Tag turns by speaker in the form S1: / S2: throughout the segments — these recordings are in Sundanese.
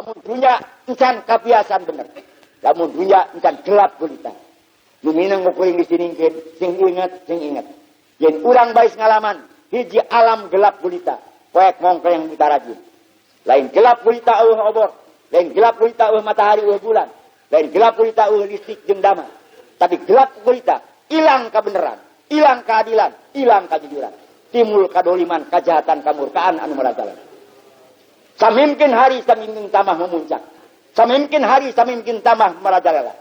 S1: Lamun dunya encan kabiasaan bener. Lamun dunya encan gelap gulita. Nu mineng kuring disiningkeun, sing inget, sing inget. Yen urang bais ngalaman hiji alam gelap gulita, poek mongkleng buta rajin. Lain gelap gulita eueuh obor, lain gelap gulita eueuh matahari eueuh bulan, lain gelap gulita eueuh listrik jeung damai. Tapi gelap gulita hilang kebenaran, hilang keadilan, hilang kejujuran. Timbul kadoliman, kejahatan, kamurkaan anu merajalela. Samimkin hari samimkin tambah memuncak. Samimkin hari samimkin tambah merajalela.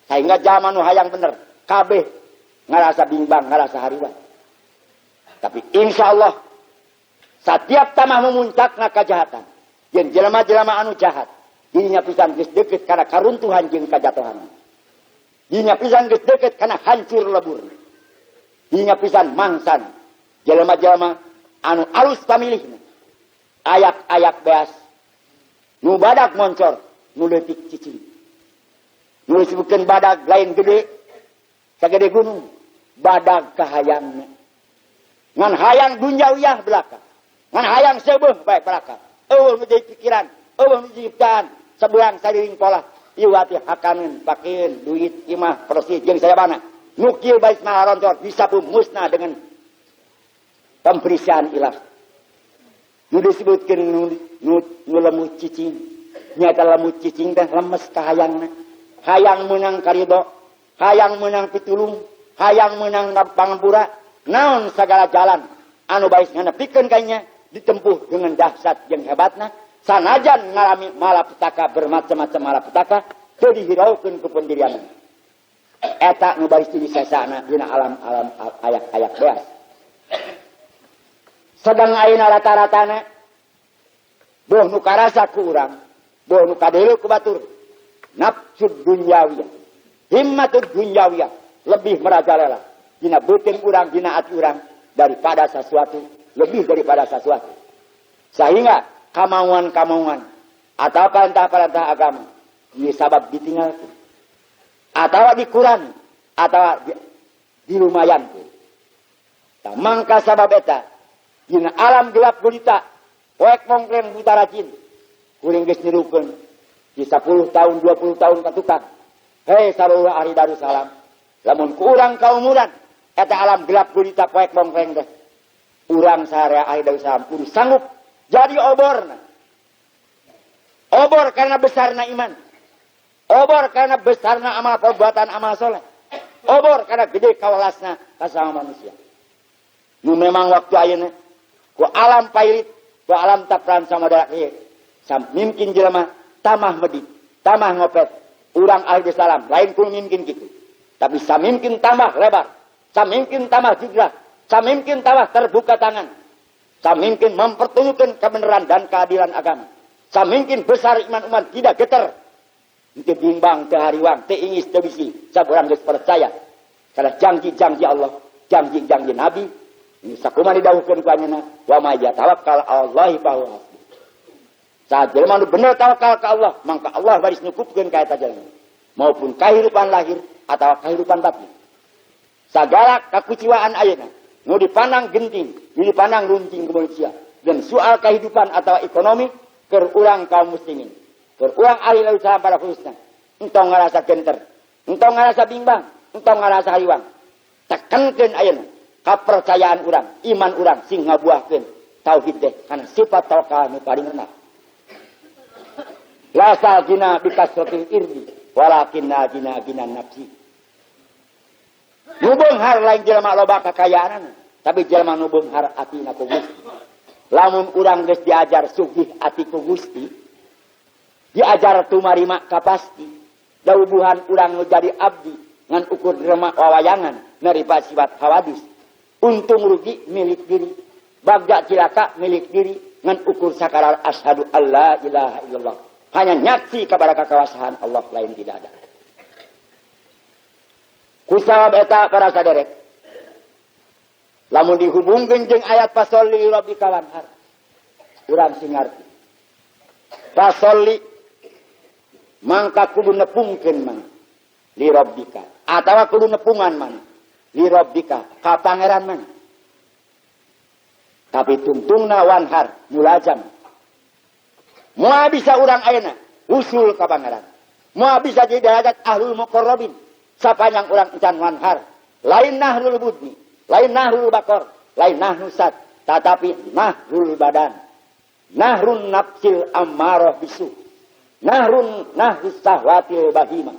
S1: Sehingga zaman nu hayang bener, kabeh ngarasa bimbang, ngarasa hariwang. Tapi insya Allah setiap tambah memuncakna kejahatan, jeung jelema-jelema anu jahat, dirinya pisan geus deukeut kana karuntuhan jeung kajatuhan. Dirinya pisan geus deukeut kana hancur lebur. Dirinya pisan mangsan jelema-jelema anu alus pamilihna. Ayak-ayak beas, nu badak moncor, nu leutik cicing. Nu disebutkeun badak lain gede, sagede gunung, badak kahayangna. Ngan hayang dunyawiyah belaka, ngan hayang seubeuh bae belaka. Eueuh nu jadi pikiran, eueuh nu jadi ciptaan, sebelang sariring polah, iwati hakaneun, pakeun, duit, imah, persis jeung sayabana. Nu kieu bae maroncor disapu musnah dengan pemberisian ilah. Nu disebutkeun nu lemu cicing, nyata lemu cicing teh lemes kahayangna. Hayang meunang karido, hayang meunang pitulung, hayang meunang pangampura, naon sagala jalan anu bais nganepikeun ka nya ditempuh dengan dahsyat jeung hebatna, sanajan ngalami malapetaka bermacam-macam malapetaka teu dihiraukeun ku pendirianna. Eta nu bais disesana dina alam-alam ayak-ayak beas. Sedang ayeuna rata-ratana boh nu karasa ku urang, boh nu kadeuleu ku batur, nafsu dunyawiyah, himmatud dunyawiyah lebih merajalela dina beuteung urang, dina ati urang daripada sesuatu, lebih daripada sesuatu. Sehingga kamauan-kamauan atau perintah-perintah agama ieu sabab ditinggalkeun atau dikurangi atau dilumayankeun. Tah mangka sabab eta dina alam gelap gulita poek mongkleng buta rajin kuring geus nirukeun di 10 tahun 20 tahun ka tukang. Hei sarua ahli Darussalam, lamun ku urang kaumuran eta alam gelap gulita poek mongkleng teh urang sarea ahli Darussalam kudu sanggup jadi oborna. Obor karena besarna iman, obor karena besarna amal perbuatan amal soleh, obor karena gede kawalasna ka sama manusia. Nu memang waktu ayeuna ku alam pailit, ku alam tapran sama darak ieu. Samimkin jelema tamah medit, tamah ngopet, urang ahli salam lain ku mimkin kitu. Tapi samimkin tambah lebar, samimkin tambah jigrah, samimkin tambah terbuka tangan, samimkin mempertunjukkan kebenaran dan keadilan agama, samimkin besar iman umat tidak geter, teu bimbang, teu hariwang, teu ingis, teu bisi, saburang geus percaya karena janji-janji Allah, janji-janji Nabi. Ini sakumaha didawuhkeun ku anjeunna, wa may yatawakkal 'alallahi fa huwa hasbuh. Saat jelema nu bener tawakal ka Allah, maka Allah baris nyukupkeun ka eta jelema, maupun kehidupan lahir atau kehidupan batin. Sagala kakuciwaan ayeuna nu dipandang genting, nu dipandang runting ku manusia, dan soal kehidupan atau ekonomi keur urang kaum muslimin, keur urang ahli usaha pada khususna, entong ngarasa genter, entong ngarasa bimbang, entong ngarasa hariwang. Tekankeun ayeuna kapercayaan urang, iman urang sing ngabuahkeun tauhid teh kana sifat tawakal nu paling rendah. La sagina bikasratil irdi walakinna gina gina nafsi. Nu beunghar lain jelema loba kakayaanana, tapi jelema nu beunghar atina ku Gusti. Lamun urang geus diajar sugih ati ku Gusti, diajar tumarima kapasti, daubuhan urang nu jadi abdi ngan ukur drema wawayangan naripa sifat hawadis. Untung rugi milik diri, bagja cilaka milik diri, ngan ukur sakarar asyhadu alla ilaha illallah. Hanya nyaksi kepada kekuasaan Allah, lain tidak ada. Kusabab eta para saderek, lamun dihubungkeun jeung ayat fasholli rabbika wanhar, urang sing ngarti. Fasholli mangka kudu nepungkeun maneh li rabbika atawa kudu nepungan maneh li rabbika ka pangeran maneh. Tapi tungtungna wanhar mulajam. Moal bisa urang ayeuna usul ka pangeran. Moal bisa jadi derajat ahlul muqarrabin sapanjang urang encan wanhar. Lain nahrul budni, lain nahrul bakor, lain nahrul sat, tetapi nahrul badan. Nahrun nafsil ammarah bisu. Nahrun nahrus sahwatil bahimah.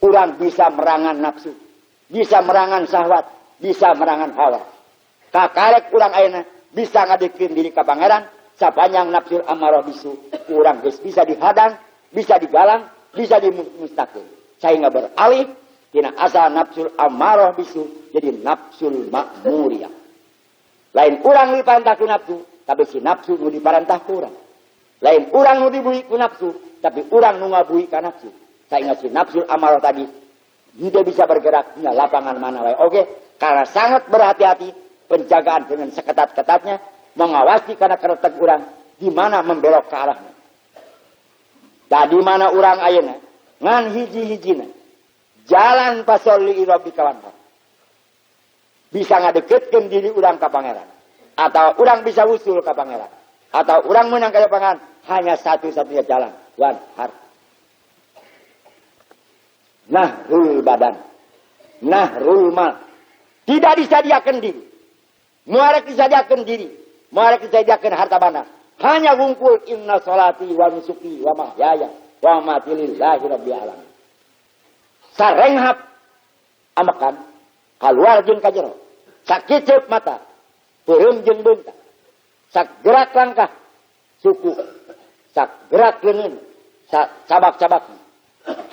S1: Urang bisa merangan nafsu, bisa merangan syahwat, bisa merangan hawa. Kakarek urang ayeuna bisa ngadeukeun diri ka pangeran sapanjang nafsul amarah bisu urang geus bisa dihadang, bisa digalang, bisa dimusnahkeun. Sehingga beralih tina asal nafsul amarah bisu jadi nafsul makmuriyah. Lain urang diparentah ku nafsu, tapi si nafsu nu diparentah ku urang. Lain urang nu dibui ku nafsu, tapi urang nu ngabui ka nafsu. Sehingga si nafsul amarah tadi tidak bisa bergerak di lapangan mana wae. Oke, karena sangat berhati-hati penjagaan dengan seketat-ketatnya, mengawasi karena keretek urang di mana membelok ke arahnya. Da di mana urang ayeuna ngan hiji-hijina jalan pasoli rabbika wanhar. Bisa ngadeketkeun diri urang ka pangeran atau urang bisa usul ka pangeran atau urang menang ka pangeran, hanya satu-satunya jalan wanhar. Nahrul badan, nahrul mal. Tidak disediakan diri. Muarek disediakan diri, muarek disediakan harta banda. Hanya ngumpul inna salati wa nusuki wa mahyaya wa mamati lillahi rabbil alamin. Sarenghap amekan kaluar jeung ka jero. Sakiceup mata, peureum jeung beunta. Sagerak langkah suku, sagerak leungeun, sabak-sabak.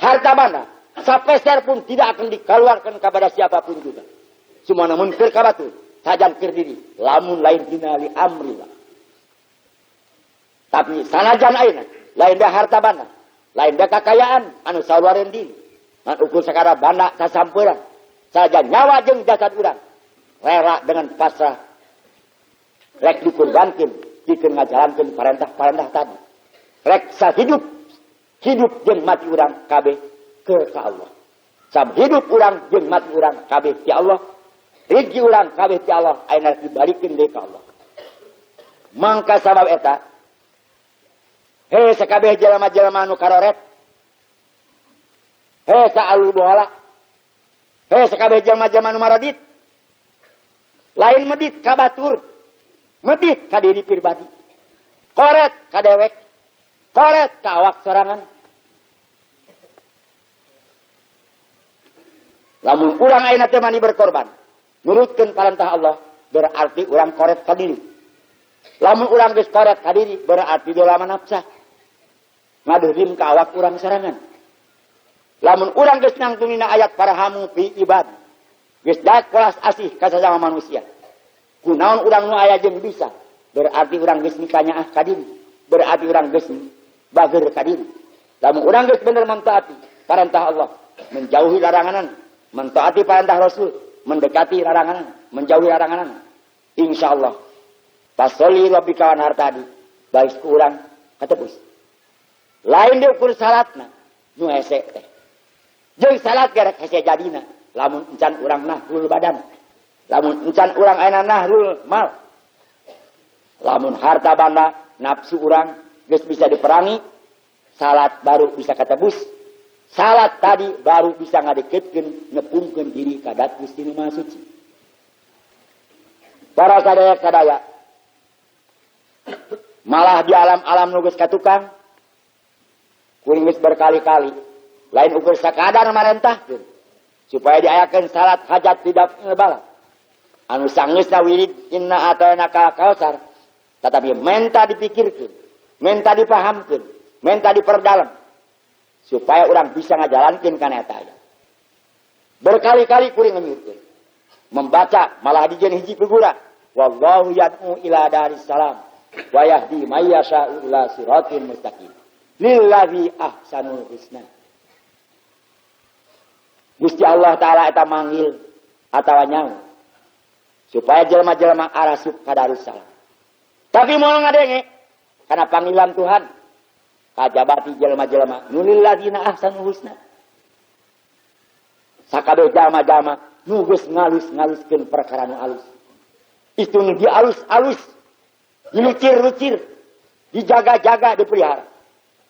S1: Harta banda sapeser pun tidak akan dikeluarkan kepada siapapun juga. Semua namun keur ka batur, sajan keur diri, lamun lain dina li amrillah. Tapi sanajan ayeuna lain da harta banda, lain da kakayaan anu saluareun diri. Ngan ukur sakara banda sasampeuran, sajan nyawa jeung jasad urang rela dengan pasrah rek dikurbankeun pikeun ngajalankeun parentah-parentah tadi. Rek sahidup hidup jeung mati urang kabeh ke Allah. Sab hidup urang jeung mati urang kabeh ti Allah. Rezeki urang kabeh ti Allah ayeuna dibalikeun deui ka Allah. Mangka sabab eta he sakabeh jelema-jelema anu karoret, he saalul bohala, he sakabeh jelema-jelema anu maradit, lain medit ka batur, medit ka diri pribadi, koret ka dewek, koret ka awak sorangan. Lamun urang ayeuna teh mani berkorban, nurutkeun parentah Allah, berarti urang koret ka diri. Lamun urang geus koret ka diri, berarti dolama nafsa. Ngaduhim ka awak urang sorangan. Lamun urang geus nangtungina ayat parahamu fi ibad, geus daek welas asih ka sasama manusia. Kunaon urang nu aya jeung bisa, berarti urang geus mikanyaah ka diri, berarti urang geus bager ka diri. Lamun urang geus bener mentaati parentah Allah, menjauhi laranganan, mentaati perintah Rasul, mendekati larangan, menjauhi larangan. Insyaallah pasoli rabbika wanhar tadi baik kurang katebus. Lain diukur salatna nu hese teh. Jeung salat gerek hese jadina lamun encan urang nahrul badan. Lamun encan urang ayeuna nahrul mal. Lamun harta banda nafsu urang geus bisa diperangi, salat baru bisa katebus. Salat tadi baru bisa ngadeketkeun nepungkeun diri ka dat Gusti Nu Maha Suci. Para sadaya-sadaya malah di alam-alam nu geus katukang kuring geus berkali-kali lain ukur sakadar marentahkeun supaya diayakeun salat hajat tidak ngebala. Anu sangeusna wirid inna atayna ka kausar, tetapi menta dipikirkeun, menta dipahamkeun, menta diperdalam supaya orang bisa ngajalankeun kana eta aya. Berkali-kali kuring ngenyurkeun. Membaca malah dijieun hiji figura. Wallahu yad'u ila daris salam wa yahdi may yasha'u ila siratin mustaqim. Lillahi ahsanul husna. Gusti Allah Ta'ala eta manggil atawa nyawa supaya jelema-jelema arasup ka Darussalam. Tapi moal ngadenge kana panggilan Tuhan. Kajabati jelema-jelema nu lilladzina ahsanul husna. Sakabeh jalma-jalma nu geus ngalus-ngaluskeun perkara nu alus. Itu nu dialus-alus, dilucir-lucir, dijaga-jaga, dipelihara.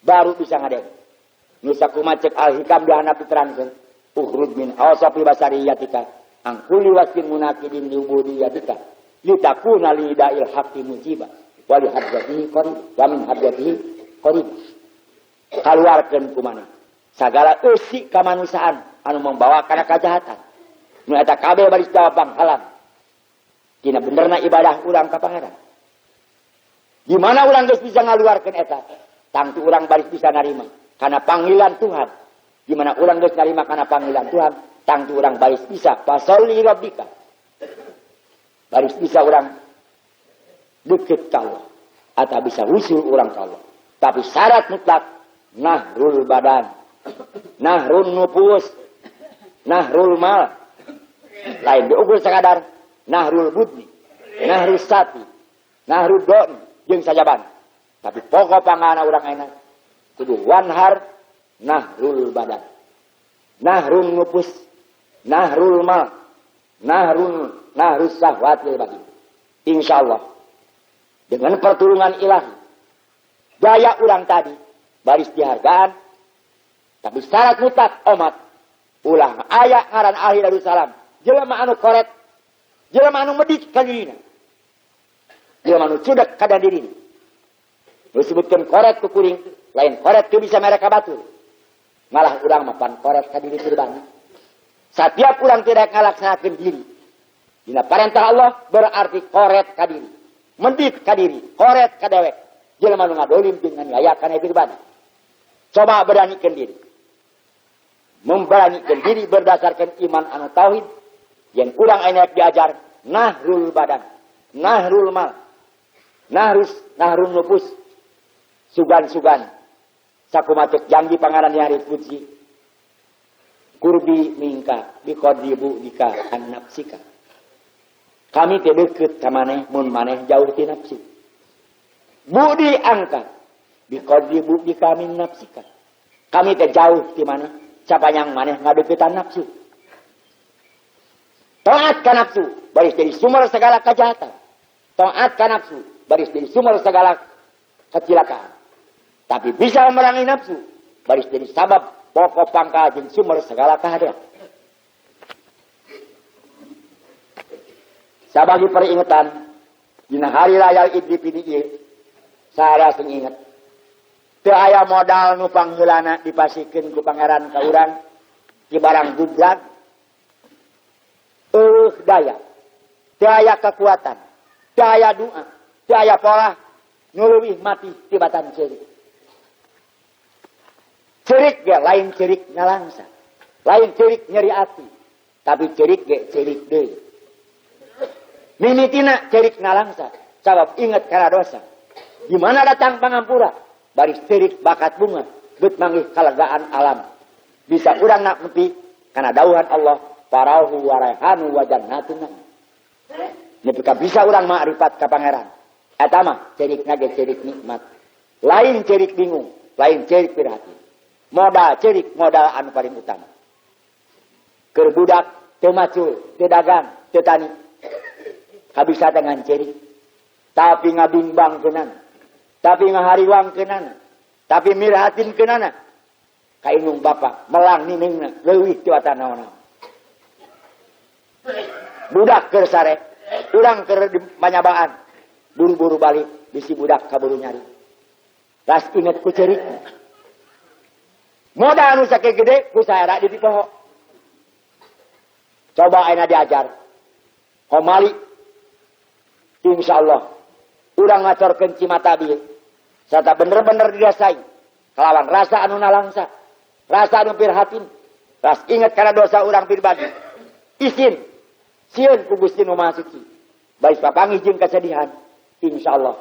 S1: Baru bisa ngadeng. Nu sakumaha cek Al-Hikam dihandap diterangkeun. Ukhruj min awsafi basariyatika angkuli wasfin munakidin liubudiyatika litakuna lida'il haqqi mujiba wa li hadratihi qarib wa min hadratihi qarib. Kaluarkeun ku maneh sagala eusi kamanusiaan anu membawa kana kajahatan. Nu eta kabeh baris jawab panghalang tina benerna ibadah urang ka Pangeran. Di mana urang geus bisa ngaluarkeun eta, tangtu urang baris bisa narima kana panggilan Tuhan. Di mana urang geus narima kana panggilan Tuhan, tangtu urang baris bisa fasolli rabbika. Baris bisa urang deket ka Allah atau bisa wusul urang ka Allah. Tapi syarat mutlak nahrul badan, nahrun nufus, nahrul mal. Lain diukur sekadar nahrul budni, nahrul sati, nahrul don jeung sajaban. Tapi pokok pangana urang ayeuna kudu wanhar nahrul badan, nahrun nufus, nahrul mal, nahrus syahwat lil bagi. Insyaallah dengan pertolongan ilahi daya urang tadi baris dihargaan. Tapi syarat mutlak omat ulah aya ngaran ahli Darussalam jelema anu koret, jelema anu medik ka dirina, jelema anu cudak ka dirina. Disebutkeun koret ku kuring, lain koret teu bisa mereka batur. Malah urang mapan koret ka diri pribadi. Setiap urang tidak ngalaksanakeun diri dina parentah Allah berarti koret ka diri, mendit ka diri, koret ka dewek. Jelema nu ngadolim jeung nganiaya kana pribadi. Coba beranikan diri. Memberanikan diri berdasarkan iman anu tauhid yang urang ayeuna diajar nahrul badan, nahrul mal, nahrun nufus. Sugan-sugan sakumaha cek janji pangaran hari puji kurbi mingka biqadribu dika an nafsika. Kami teh deukeut ka maneh mun maneh jauh ti nafsu. Budi angka biqadribu dika min nafsika. Kami teh jauh ti maneh sapanyang maneh ngadeuketan nafsu. Taat ka nafsu baris jadi sumber segala kejahatan. Taat ka nafsu baris jadi sumber segala kecelakaan. Tapi bisa memerangi nafsu baris jadi sabab pokok pangkal jeung sumber segala kehadiran. Sabagi peringatan dina hari raya Idul Fitri ieu saha sing inget teu aya modal nu pangheulana dipasikeun ku Pangeran ka urang ti barang gublag eueuh daya, teu aya kekuatan, teu aya doa, teu aya pola nu leuwih mati tibatan ceurik. Ceurik ge lain ceurik nalangsa, lain ceurik nyeri ati, tapi ceurik ge ceurik deui. Mimitina ceurik nalangsa sabab inget kana dosa. Di mana datang pangampura baris ceurik bakat bunga bet manggih kalegaan alam. Bisa urang nak nepi kana dauhan Allah parauhu waraihanu wa jannatun. Nepi ka bisa urang makrifat ka Pangeran. Eta mah ceurikna ge ceurik nikmat. Lain ceurik bingung, lain ceurik prihatin. Modal ceurik modal anu paling utama. Keur budak teu macul, teu dagang, teu tani. Kabisa dengan ceurik. Tapi ngabimbang keunana. Tapi ngahariwang keunana. Tapi mirhatin keunana. Ka indung bapa melang nineungna leuwih ti watan naon-naon. Budak keur sare, urang keur di panyabaan. Buru-buru balik bisi budak kaburu nyari. Ras inget ku ceurik. Modal anu sakieu gede ku saera di poho. Coba ayeuna diajar. Komali insyaallah urang ngacorkeun cimata bieu sarta bener-bener dirasai kalawan rasa anu nalangsa, rasa anu pirhatin, ras inget kana dosa urang pribadi. Isin sieun ku Gusti Nu Maha Suci. Baris papanggih jeung kesedihan, insyaallah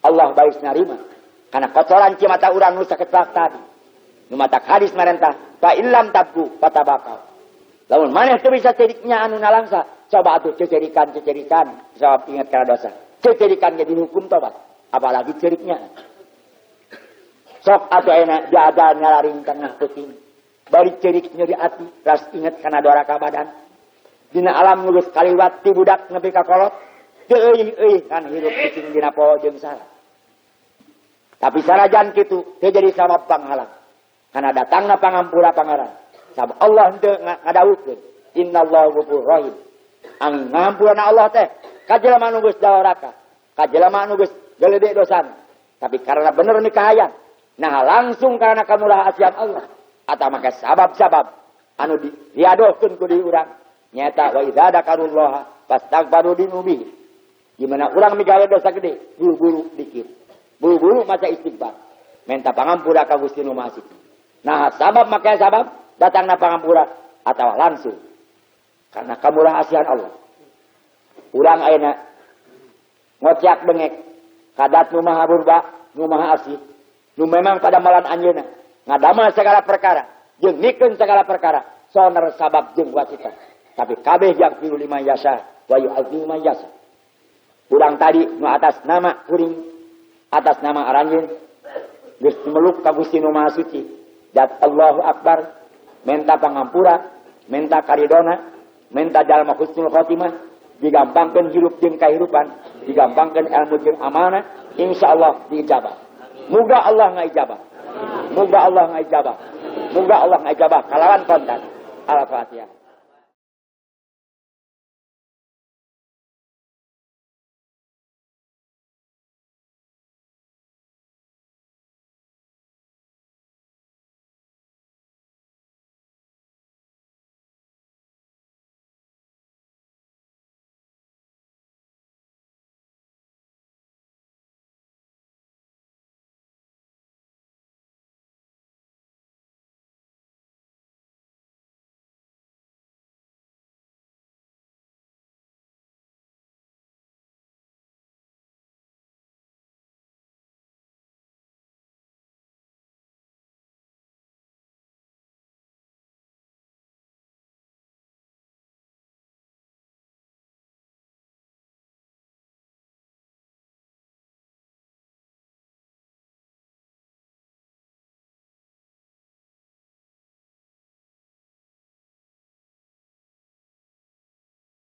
S1: Allah baris narima kana kotoran cimata urang nu saketlak tadi. Nu matak hadis marentah fa illam tabku fatabakau. Lamun maneh teu bisa ceriknya anu nalangsa, coba atuh cecerikan-cecerikan sabab ingat kana dosa. Cecerikan jadi hukum tobat, apalagi ceriknya. Sok atuh ayeuna diada nyalaring tengah peuting. Bari cerik nyeri ati, ras inget kana doraka badan. Dina alam nu geus kaliwat ti budak nepi ka kolot, teu euy-euy kan hirup cicing dina poho jeung salah. Tapi sanajan kitu teu jadi sabab panghalang. Karena datangna pangampura pangeran. Sabab Allah henteu ngadawuhkeun innallaha ghafurur rahim. Ang ngampurana Allah teh ka jelema nu geus doraka, ka jelema nu geus gede dosana. Tapi karena bener mikahayang, nah langsung karena kamulah asian Allah atau maka sabab-sabab anu diadohkeun ku di urang nyata wa idza dakarullaha fastaghfiru dinubi. Gimana urang migawe dosa gede, buru-buru dikir. Buru-buru maca istighfar. Minta pangampura ka Gusti Nu Maha Suci. Nah, sabab maka sabab datangna pangampura atau langsung. Karena kamulah asihan Allah. Urang ayeuna ngocak bengek kadat nu maha burba, nu maha asih, nu memang pada malan anjeunna ngadamel segala perkara, jeung mikeun segala perkara, soner sabab jeung wasita. Tapi kabeh yaghfiru liman yasha wa yu'adzibu man yasha. Urang tadi nu atas nama kuring, atas nama aranjeun geus meluk ka Gusti Nu Maha Suci. Dat Allahu Akbar, minta pangampura, minta karidona, minta jalma husnul khotimah, digampangkeun hirup jeung kahirupan, digampangkeun ilmu jeung amanah, insyaallah diijabah. Muga Allah ngaijabah. Muga Allah ngaijabah. Muga Allah ngaijabah kalawan kontan. Al-Fatihah.